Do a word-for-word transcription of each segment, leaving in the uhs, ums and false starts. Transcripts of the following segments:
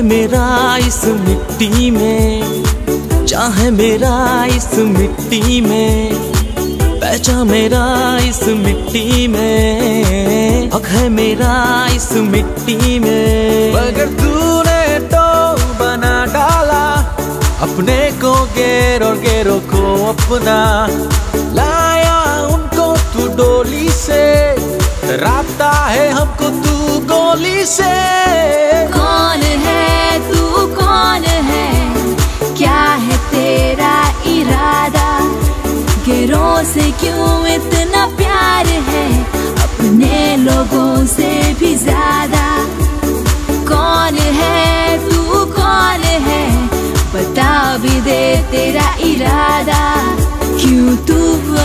मेरा इस मिट्टी में, चाह है मेरा इस मिट्टी में, पहचान मेरा इस मिट्टी में, हक है मेरा इस मिट्टी में। मगर तूने तो बना डाला अपने को गैर और गैरों को अपना, लाया उनको तू डोली से, डराता है हमको तू गोली से। कौन है तू, कौन है, क्या है तेरा इरादा? गैरों से क्यों इतना प्यार है, अपने लोगों से भी ज्यादा। कौन है तू, कौन है, बता भी दे तेरा इरादा। क्यों तू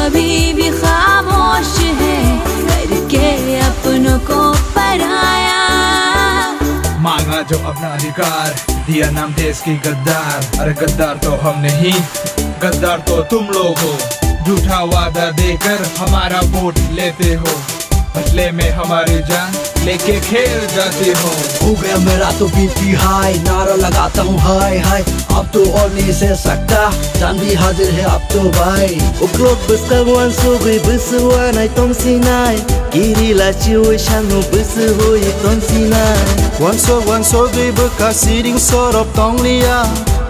अभी भी खामोश है, करके अपनों को पराया। मांगा जो अपना अधिकार, दिया नाम देश की गद्दार। अरे गद्दार तो हम नहीं, गद्दार तो तुम लोग हो। झूठा वादा देकर हमारा वोट लेते हो, बदले में हमारी जान लेके खेल जाते हो। हो गया मेरा तो बीपी हाई, नारा लगाता हूँ हाय हाय। अब तो और नहीं सह सकता, जान भी हाजिर है अब तो भाई। Uklok bwskang uansugwi bwswk uanai tongsinai, kiri lachiui sangno bwswk hui tongsinai. Uansuk uansugwi bwkha siring sorop tongliya,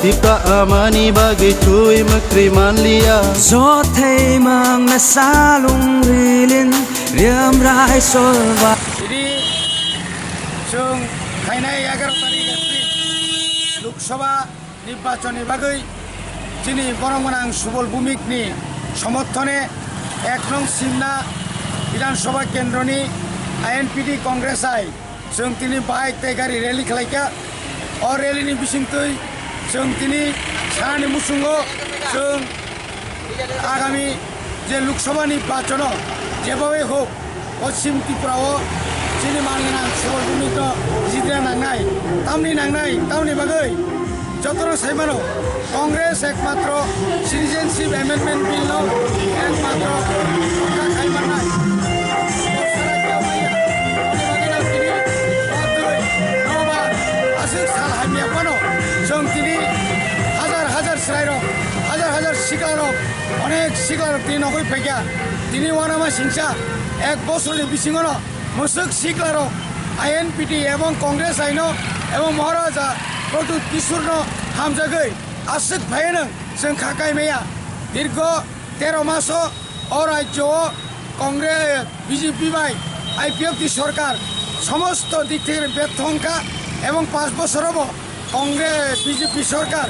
tipra amani bagwi twi mwkri manliya. Jothai mangna salung rilin, riamrai solba. Tini chwng phainai egaroh tarikh April Lok Sabha nirbachonni bagwi chini borok gwnang Subol Bhumikni somorthone ek nong Simna Bidhan Sabha kendroni I N P T Congress hai chwng tini bike tei gari rally khlaikha. O rally ni bisingtwi chwng tini sanani muchungo chwng agami je Lok Sabha ni nirbachono jebabe hok, Poschim Tripura o chini man gwnang Subol Bhumikno jitra nangnai. Tamni nangnai, tamni bagwi jotono sai mano, Congress ekmatro Citizenship Amendment Bill no ekmatro rokha khai mannai. Bo sara kya maya, ani bagwi no tini badwi nobar aswk sal hamya phano chwng tini hajar hajar chwrairok, hajar hajar siklarok, onek siklarok tini nogwi phaikha. Tini uanama singcha ek bosorni bisingono mwswk siklarok I N P T ebong Congress haino ebong Maharaja Pradyut Kishorno hamjagwi aswk phaiya nwng chwng kha kaimaya. Dirgo tero maso o rajyo o Congress, B J P bai I P F T sorkar somosto dik theke betho wngkha ebong panch bosorobo Congress, B J P sorkar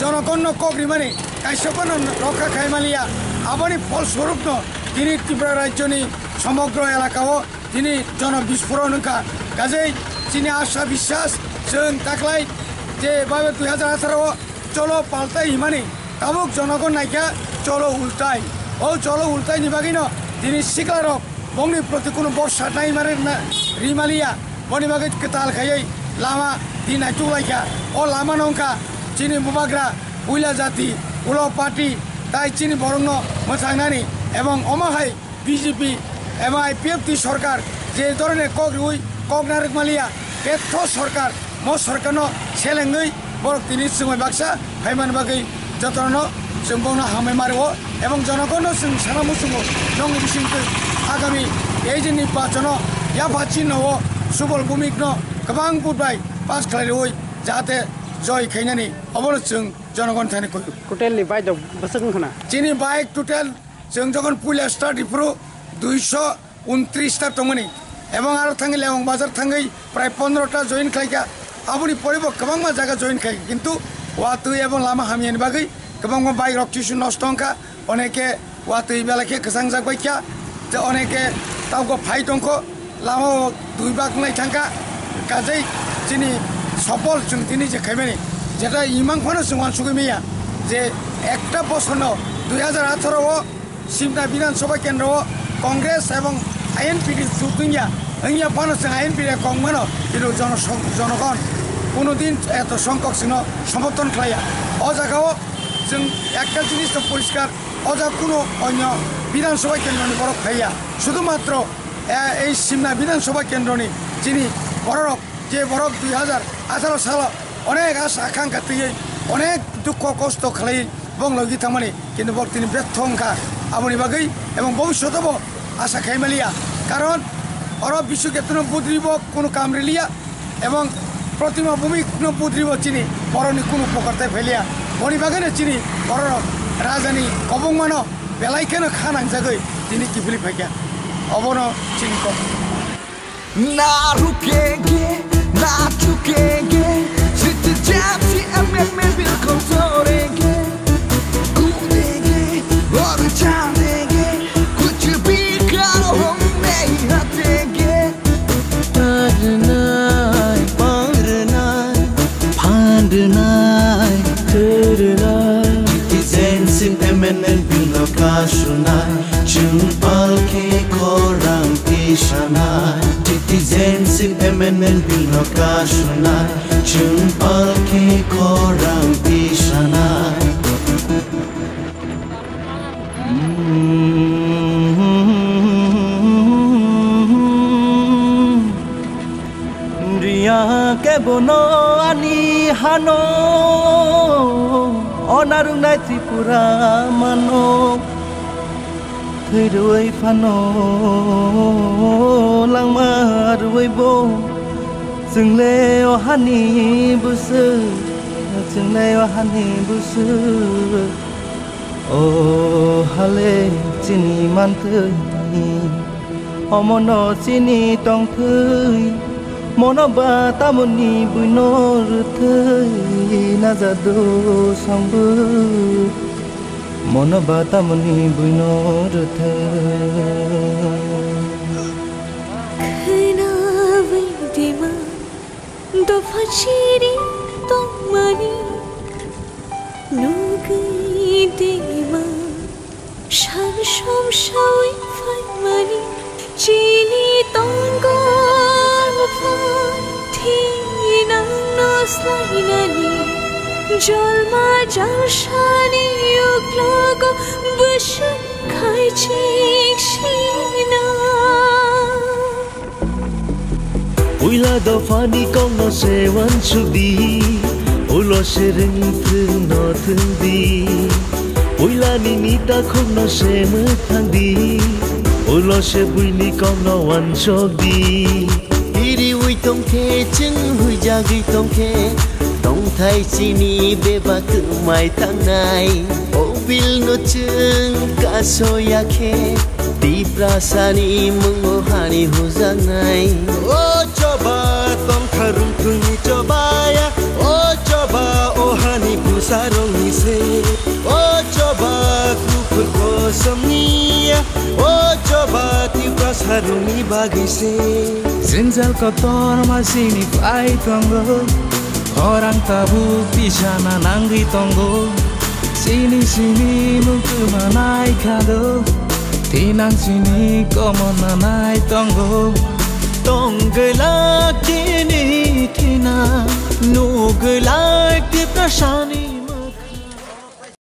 jonogonno kok rimani kaisa phano rokha khai maliya. Aboni pholswrupno tini Tripura rajyoni somogro elakao tini jono bispuron wngkha. Kajei chini asha biswas chwng taklai je babe dui hajar atharo o cholo paltai himani tabuk jonogon naikha cholo ultai. O cholo ultaini bagwino tini siklarok bongni proti kuno borsa naimare na-, rimaliya. Boni bagwi kwtal khaiwi lama di naituk laikha. O lama no wngkha chini bubagra puila jati, ulo party tai chini borokno mwchangnani ebong omo hai B J P eba I P F T sorkar je dhoroner kok riui kok narwk maliya, betho sorkar, mo sorkarno selengwi borok tini chwngbai baksa phaiman bagwi jotono chwng bongno hambai mario ebong jonogonno chwng sana muchungo nongni bisingtwi agami A G ni bachono yapha chinno o Subol Bhumikno kwbang vote bai pass khlai riui jahate joy khainani obono chwng jonogon thani koi. Total ni bai dok bwswk wngkhana? Chini bai total Chwng jokhon puila start ripro duiso untris ta tongmani, ebong aro thangwi Lewang Bazar thangwi prai pondro ta join khlaikha. Aboni pore bo kwbangma jaga join khai, kintu watwi ebong lama hamyani bagwi kwbangma bike rok kisu nosto wngkha, oneke watwi belai khe kwchangjak baikha, tei oneke tabgo phai tongkho. Lama o dui bak wngnai thangkha, kajai chini sopol chwng tini je khaimani, jeta imang phano chwng uansugwi manya je ekta bosorno dui hajar atharo o Simna Bidhan Sabha kendro o Congress ebong I N P T jut wngya, wngya phano chwng I N P T kok mano, kintu jono-, jonogon kuno din eto songkok chwngno somorthon khlaiya. O jaga o chwng ekta jinis no poriskar, o jaga kuno onyo Bidhan Sabha kendroni borok phaiya, sudhu matro Eh, ei Simna Bidhan Sabha kendroni chini bororok, je borok dui hajar atharo salo Onek asa akanka twiwi, onek dukho kosto khlaiwi bong logi thangmani, kintu bok tini betho wngkha. Aboni bagwi ebong bobishoto bo asa khaimaliya, karon oro Bishu Ketuno budribo kunu kam riliya, ebong Protima Bhumikno budribo chini borokni kunu pokortai phailiya. Boni bagwino chini bororok rajani kobongmano belai kheno kha nangjagwi tini kiphilwi phaikha. Obono chini kok. Narukege, nachukege, siti japsi ameme bilkon sorege. Kudege, oru chandege, kuchu bikaro hong nei hatege. Parnai, parnai, phandnai, thwrnai. Citizenship Amendment Bill no kasunai, chwng palkhe khorang tisanai. Citizenship Amendment Bill no kasunai, chwng palkhe khorang tisanai. Riya kebono ani hano, onarungnai Tripura mano. Thwirwi phano langma rwwi bo, chwngle o hani bwswk, chwngle o hani bwswk. O hale chini mantwi, omono chini tongthwi, mono ba tamoni buino rwthwi najado songbo, mono ba tamoni buino rwthwi. Khwnawi dima dopha chiri tongmani, nugwi dima sal som sawi phaimani, chini tongo pha thinangno slainani, jolma jalsani uklogo bwswk khaichik sina. Puila dophani kokno se uansuk di, ulo se rwngthwng no thwng di. Puila nini takhukno se mwthang di, ulo se buini kokno uansuk di. Iriwi tongkhe, chwng huijagwi tongkhe, tongthai chini bebak twmai tangnai. O bill no chwng kasoya khe, Tiprasani mungo hani hujaknai. O choba tongkha rungthungni chobaya, o choba o hani bwsarokni se, o choba kuphur kosomniya, o choba Tiprasarokni bagwi se. Jwngjal kotor ma chini phai tongo, khorang tabuk tisana nangwi tongo. Chini simi mung kwma nai kha do, thinang chini komorna nai tongo. Tong glak chini thinang, nuk glak Tiprasani.